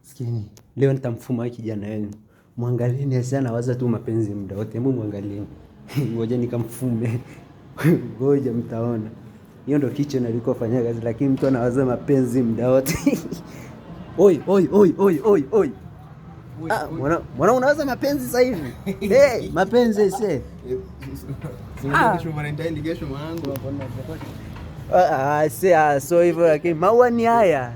Sikieni, leo nitamfuma kijana wenu. Mwangalieni, asi anawaza tu mapenzi muda wote. Hebu mwangalieni. Ngoja nikamfume. Ngoja mtaona. Hiyo ndo kitchen alikofanyia kazi, lakini mtu anawaza mapenzi muda wote. Oi, oi, oi, oi, oi, oi. Ah, mwana unawaza mapenzi sasa hivi. Hey, mapenzi ese. Ah. Valentine kesho mwanangu. Ah, ah, so hivyo lakini maua ni haya.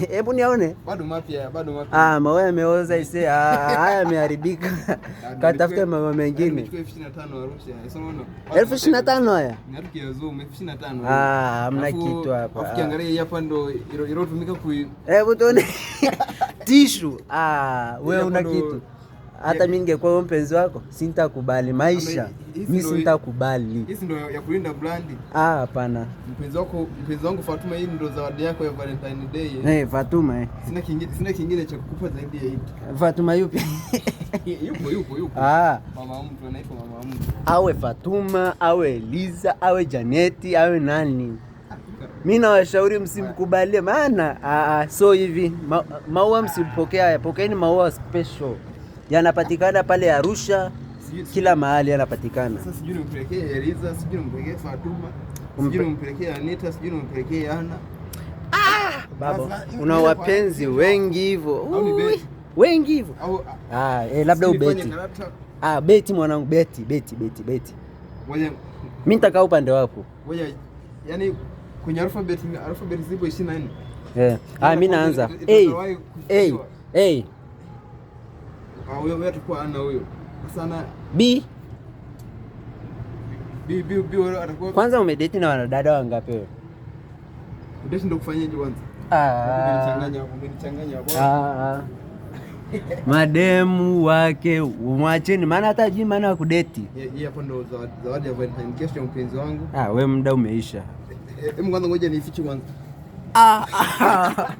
Hebu nione. Bado mapya, bado mapya. Ah, maua yameoza ise. Ah, haya yameharibika. Katafute maua mengine. 25 Arusha. 25,000 haya? Ni haruki ya Zoom 25,000. Ah, hamna kitu hapa. Afu kiangalia hii hapa ndo ilotumika kui. Hebu tuone. Tishu. Ah, wewe una kitu. Hata mimi ningekuwa mpenzi wako sintakubali maisha. Mimi sintakubali. Hizi ndo ya kulinda brand. Ah, hapana. Mpenzi wako, mpenzi wangu Fatuma, hii ndo zawadi yako ya Valentine Day. Eh, Fatuma eh. Sina kingine cha kukupa zaidi ya hiki. Fatuma yupi? Yupo, yupo, yupo. Ah. Mama mtu anaitwa mama mtu. Awe Fatuma, awe Eliza, awe Janeti, awe nani. Mimi nawashauri msimkubalie, maana so hivi maua msipokea haya, pokeeni maua special. Yanapatikana pale Arusha, kila mahali yanapatikana. Sasa sijui nimpelekee Eliza, sijui nimpelekee Fatuma, sijui nimpelekee Anita, sijui nimpelekee Ana. Ah, baba, una wapenzi wengi hivyo. Wengi hivyo. Ah, labda ubeti. Ah, beti mwanangu, beti, beti, beti, beti. Ngoja mimi nitakaa upande wako. Ngoja, yani kwenye alphabet zipo 24. Eh. Ah, mimi naanza. A A A. Ah, huyo atakuwa ana huyo. Sasa B B B B atakuwa. Kwanza umedate na wanadada wangapi wewe? Udate ndo kufanyaje kwanza? Ah. Umenichanganya hapo, umenichanganya hapo. Ah. Mademu wake umwacheni, maana hata hajui maana ya kudeti. Hii hapo ndo zawadi ya Valentine kesho ya mpenzi wangu. Ah, we muda umeisha. Hebu kwanza ngoja niifiche kwanza. Ah.